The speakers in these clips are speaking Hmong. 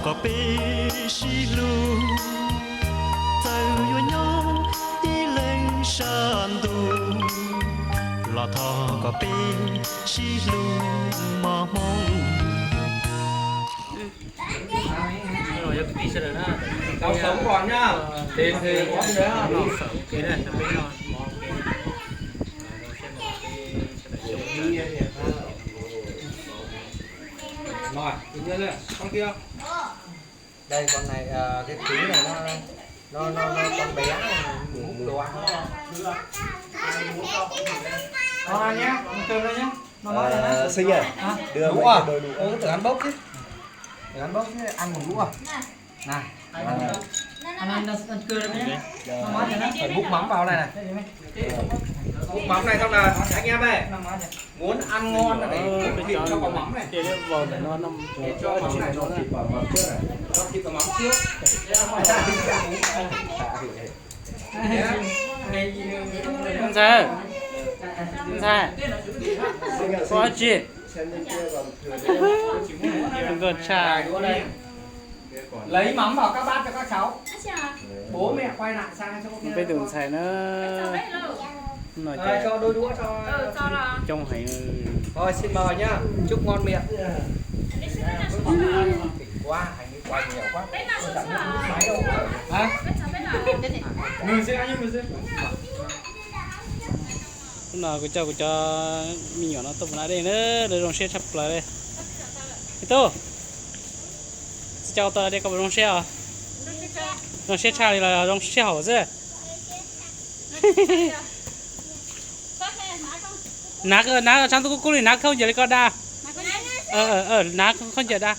Kom peb sib hlub, txawm yuav nyob ib leeg sab ntuj, los thov kom peb sib hlub mos hmoo. Cov xav kom na, ces thov Đây, con này, à, cái trứng này nó, nó, nó, nó con bé này, múc đồ ăn. Con ăn nhé, ăn cơm đây nhé. Nó nói rồi đấy. Ờ, Sinh à? Hả? Đưa mấy cái đôi đũa. Ơ, tưởng ăn bốc chứ. Tưởng ăn bốc chứ, ăn một đũa. Này, ăn này. Ăn, ăn, ăn cơm đây nhé. Nó nói rồi đấy. Phải múc mắm vào này này. Múc mắm này xong là anh em ơi. Nó nói rồi. Muốn ăn ngon thì phải cho vào mắm này. Để cho vào để nó nằm. Để cho mắm này nó thịt vào mắm trước này. Cho thịt vào mắm trước. Ntxhais, ntxhais, koj tsis, koj tshaj. Lấy mắm vào các bát cho các cháu. Bố mẹ quay lại sang cho các con. Peb tus ntxhais na. Rồi, cho đôi đũa cho. Coob heev. Rồi, xin mời nhá. Chúc ngon miệng. Tỉnh quá, anh ấy quay nhiều quá. Không cảm thấy máy đâu. Hả? Ngừng xin anh, ngừng xin. Hnub no kuv coj kuv cov me nyuam no tuaj mus da dej na, lawv zoo siab tshaj plaws li. Me tub, txiv coj koj tuaj da dej koj puas zoo siab os? Zoo siab tshaj li los zoo siab haum xwb? Hnav, hnav tshav ntuj kub kub li, hnav khaub ncaws li koj da. Hnav khaub ncaws da.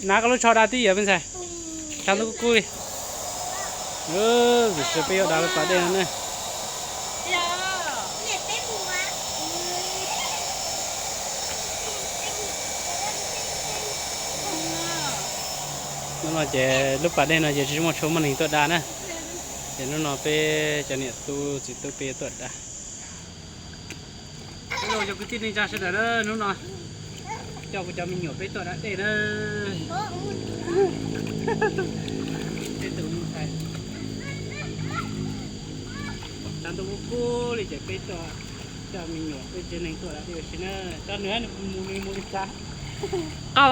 Hnav koj lub tsho da tib yam me ntxhais. Tshav ntuj kub kub li. Tam sim peb yuav da lub pas dej no na. Hnub no ces lub pas dej no ces tsis muaj tshua muaj neeg tuaj da na. Ces hnub no peb cov niam tub txiv tub peb tuaj da. Hello cov kwv tij neej tsa sawv daws na, hnub no coj kuv cov me nyuam peb tuaj da dej na. Peb tus ntxhais, tshav ntuj kub kub li ces peb coj, coj me nyuam peb tsev neeg tuaj da dej ua si na. Cov nws nws mus nws mus li cas? Qau.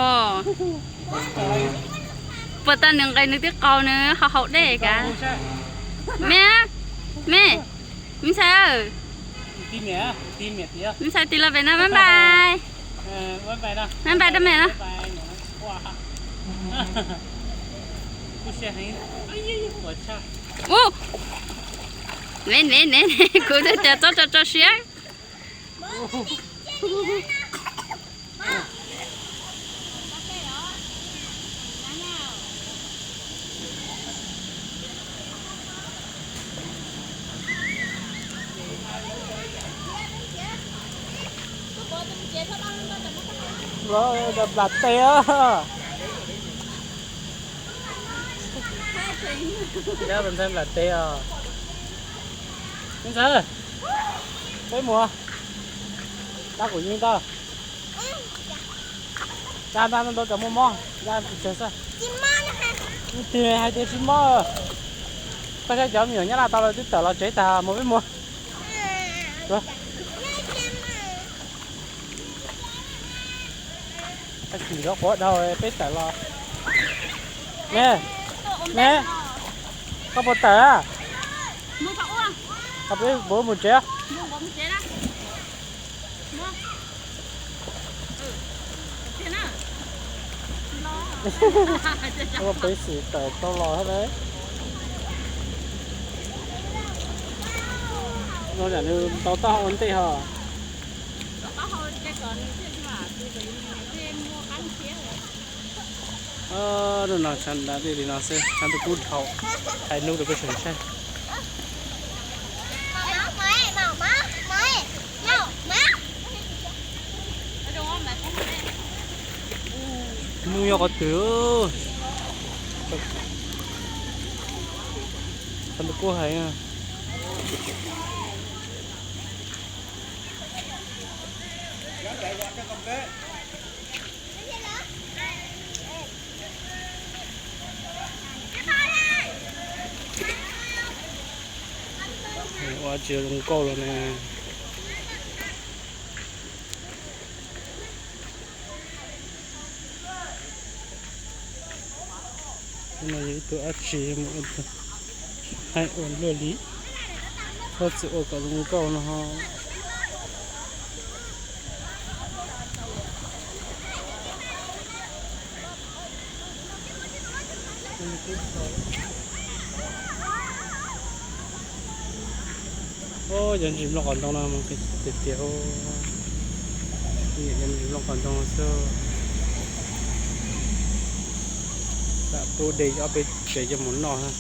Puas tas nws nqes nws twb qau nws ho haus dej kav. Me, me, me ntxhais, me ntxhais tig los pem no, bye bye. Bye bye rau me no. Ub, ne ne ne, kuv twb tias txhob tso tso siab. Nplas tes os. Nplas tes os. Me ntxhais, peb mus. Dab kuv yeej tau. Dab ntab ntau cov muaj mob, dab tsis tsawg xwb. Tig hais tias tsis mob. Koj saib cov me nyuam Nyab Laj tau lawv twb tawm los tsev tas, mus peb mus. Tab sis lub quav dhau peb tawm los. Ne, ne, koj puas tawm? Koj peb puas mus tsev? Ua peb xwm tawm tau los thiab. No yam nws tau taub hau ua ntej ho. Hnub no tshav ntuj kub li no xwb, tshav ntuj kub dhau, hais hnub rau peb sawv daws saib. Hnub nyob qhov twg, tshav ntuj kub heev. Ua tsis zoo nkauj los na. Tus no yog ib tug dab tsi mus ua tug haib ua luaj li, txhob txwm ua kom zoo nkauj no ho. Cov ntsis nplooj qos ntoo no tiag tiag, cov ntsis nplooj qos ntoo xwb. Lam pub de ob peb tsev coj mus noj na.